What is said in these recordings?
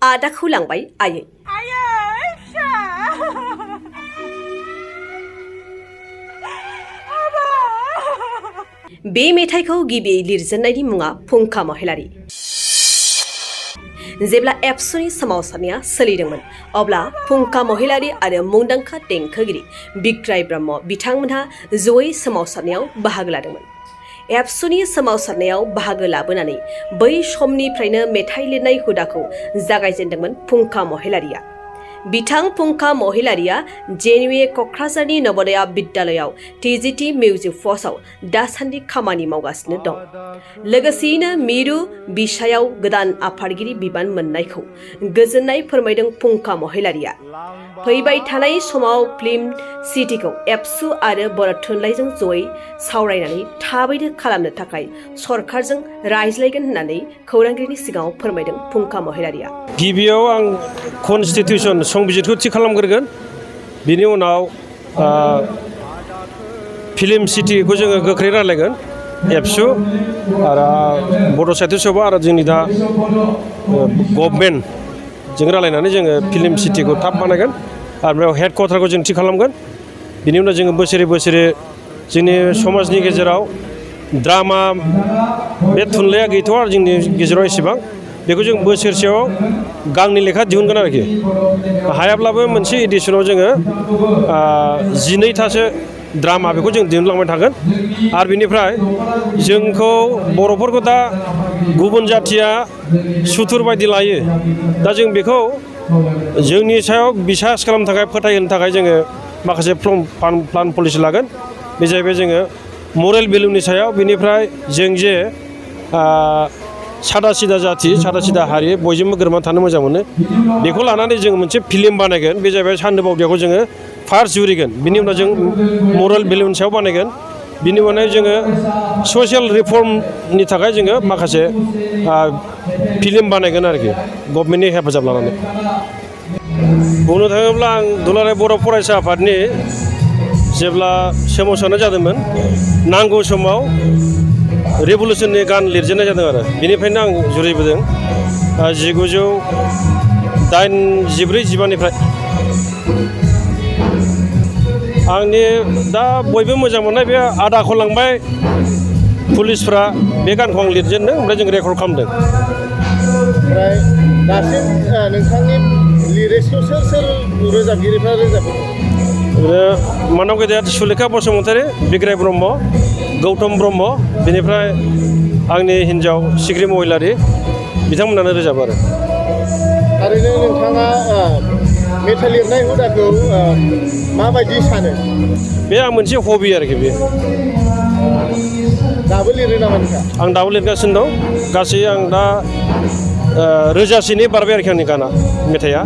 आदाखौ लांबाय आयै बे मेथाइखौ गिबियै लिरजेननायनि मुङा फुंखा महिलारी जेब्ला एबसुनि सोमावसारनाया सोलिदोंमोन अब्ला फुंखा महिलारी आरो मुंदांखा देंखोगिरि बिग्राय ब्रह्म बिथांमोनहा जयै सोमावसारनायाव बाहागो लादोंमोन एबसुनि सोमावसारनायाव बाहागो लाबोनानै बै समनिफ्रायनो मेथाइ लिरनाय हुदाखौ जागायजेनदोंमोन फुंखा महिलारीया बिथां फुंखा महिलारीया जेनुए क'क्राझारनि नवोदया बिद्यालयाव टिजिटि मिउजिक फर्सआव दासान्दि खामानि मावगासिनो दं लोगोसेयैनो मिरु बिसायाव गोदान आफादगिरि बिबान मोननायखौ गोजोननाय फोरमायदों फुंखा महिलारीया फैबाय थानाय समाव फिल्म सिटिखौ एबसु आरो बर' थुनलाइजों जयै सावरायनानै थाबैनो खालामनो थाखाय सरकारजों रायज्लायगोन होननानै खौरांगिरिनि सिगाङाव फोरमायदों फुंखा महिलारीया गिबियाव आं कनस्टिटिउसन संबिजिरखौ थि खालामग्रोगोन बिनि उनाव फिल्म सिटिखौ जोङो गोख्रै रायलायगोन एबसु आरो बड' साहित्य सभा आरो जोंनि दा गभर्नमेन्ट जों रायलायनानै जोङो फिल्म सिटिखौ थाब बानायगोन आरो बेयाव हेड क्वार्टारखौ जों थि खालामगोन बिनि उनाव जोङो बोसोरे बोसोरे जोंनि समाजनि गेजेराव ड्रामा बे थुनलाइया गैथ'आ आरो जोंनि गेजेराव एसेबां बेखौ जों बोसोरसेयाव गांनै लेखा दिहुनगोन आरोखि हायाब्लाबो मोनसे एडिशनाव जोङो 12थासो ड्रामा बेखौ जों दिहुनलांबाय थागोन आरो बिनिफ्राय जोंखौ बर'फोरखौ दा गुबुन जाथिया सुथुर बायदि लायो दा जों बेखौ जोंनि सायाव बिसास खालामनो थाखाय फोथायहोनो थाखाय जोङो माखासे प्लान पलिसि लागोन बे जाहैबाय जोङो मरेल भेलुनि सायाव बिनिफ्राय जों जे सादा सिदा जाथि सादा सिदा हारि बयजोंबो गोरोबनानै थानो मोजां मोनो बेखौ लानानै जों मोनसे फिल्म बानायगोन बे जाहैबाय सान्दो बावदियाखौ जोङो फार्स्ट जुरिगोन बिनि उनाव जों मरेल भेलुनि सायाव बानायगोन बिनि उनाव जोङो ससियेल रिफर्मनि थाखाय जोङो माखासे फिल्म बानायगोन आरोखि गभर्नमेन्टनि हेफाजाब लानानै बुंनो थाङोब्ला आं दुलाराय बर' फरायसा आफादनि जेब्ला सोमावसारनाय जादोंमोन नांगौ समाव रेभुलुसननि गान लिरजेननाय जादों आरो बेनिफ्रायनो आं जुरिबोदों 1987-92 आंनि दा बयबो मोजां मोननाय बे आदाखौ लांबाय पुलिसफ्रा बे गानखौ आं लिरजेनदों ओमफ्राय जों रेकर्ड खालामदों ओमफ्राय दासिम नोंथांनि लिरिक्सखौ सोर रोजाबगिरिफ्रा रोजाबो मानाव गेदेर सुलेखा बसुमतारी बिग्राय ब्रह्म गौतम ब्रह्म बेनिफ्राय आंनि हिन्जाव सिग्रि महिलारी बिथांमोनानो रोजाबो आरो थारैनो नोंथाङा मेथाइ लिरनाय हुदाखौ माबायदि सानो बे आं मोनसे हबि आरोखि बे दाबो लिरो नामा नोंथाङा आं दाबो लिरगासिनो दं गासै आं दा रोजासेनि बारबाय आरोखि आंनि गाना मेथाइआ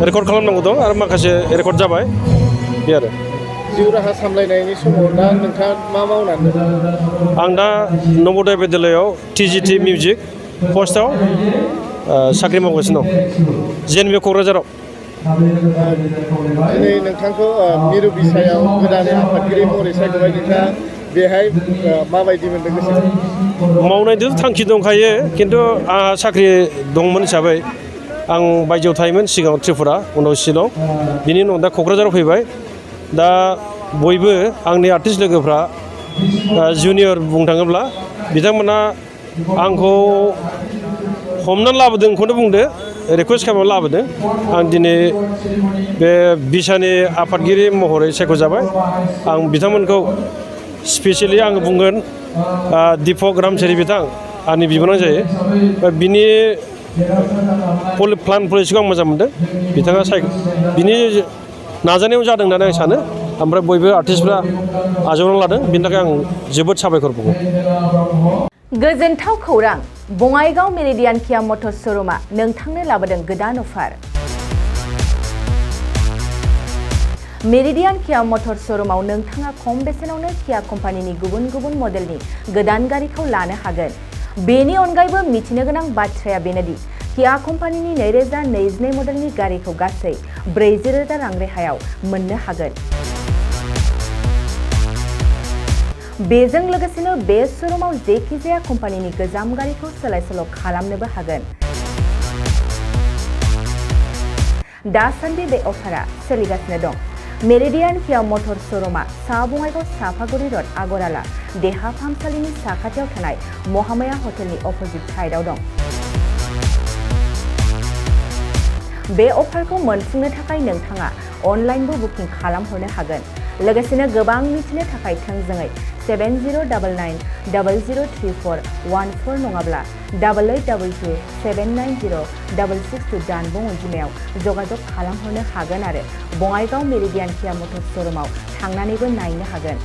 रेकर्ड खालामनांगौ दं आरो माखासे रेकर्ड जाबाय बे आरो जिउ राहा सामलायनायनि समाव दा नोंथाङा मा मावनानै आं दा नवोदय बिद्यालयाव टिजिटि मिउजिक पस्टआव साख्रि मावगासिनो दं जेएनबि क'क्राझाराव दिनै नोंथांखौ मिरु बिसायाव गोदान आफादगिरि महरै सायख'बाय नोंथाङा बेहाय माबायदि मोनदों गोसोखौ मावनायथ' थांखि दंखायो खिन्थु आंहा साख्रि दंमोन हिसाबै आं बायजोआव थायोमोन सिगाङाव त्रिपुरा उनाव शिलं बिनि उनाव दा क'क्राझाराव फैबाय दा बयबो आंनि आर्टिस्ट लोगोफ्रा जुनियर बुंनो थाङोब्ला बिथांमोना आंखौ हमनानै लाबोदोंखौनो बुंदो रिकुवेस्ट खालामनानै लाबोदों आं दिनै बे बिसानि आफादगिरि महरै सायख'जाबाय आं बिथांमोनखौ स्पेसियेलि आङो बुंगोन दीपक रामचारि बिथां आंनि बिबोनां जायो बिनि प्लान पलिसिखौ आं मोजां मोनदों बिथाङा बिनि नाजानायाव जादों होननानै आं सानो ओमफ्राय बयबो आर्टिस्टफ्रा आजावनानै लादों बिनि थाखाय आं जोबोद साबायखर बुङो गोजोनथाव खौरां बङाइगाव मेरिडियान किया मटर्स श'रुमा नोंथांनो लाबोदों गोदान अफार मेरिडियान किया मटर्स श'रुमाव नोंथाङा खम बेसेनावनो किया कम्पानिनि गुबुन गुबुन मडेलनि गोदान गारिखौ लानो हागोन बेनि अनगायैबो मिथिनो गोनां बाथ्राया बेनोदि किया कम्पानिनि 2022 मडेलनि गारिखौ गासै 40,000 रां रेहायाव मोननो हागोन बेजों लोगोसेनो बे श'रुमाव जेखिजाया कम्पानिनि गोजाम गारिखौ सोलाय सोल' खालामनोबो हागोन दासान्दि बे अफारा सोलिगासिनो दं। मेरिडियान किया मटर श'रुमा सा बङाइगाव साफागुरि रड आगराला देहा फाहामसालिनि साखाथियाव थानाय महामाया हटेलनि अपोजिट साइडआव दं। बे अफारखौ मोनफुंनो थाखाय नोंथाङा अनलाइनबो बुकिं खालामहरनो हागोन। लोगोसेनो गोबां मिथिनो थाखाय थोंजोङै 7099003414 नङाब्ला 8822790662 जानबुं अनजिमायाव जगाजग खालामहरनो हागोन आरो बङाइगाव मेरिडियान किया मटर श'रुमाव थांनानैबो नायनो हागोन।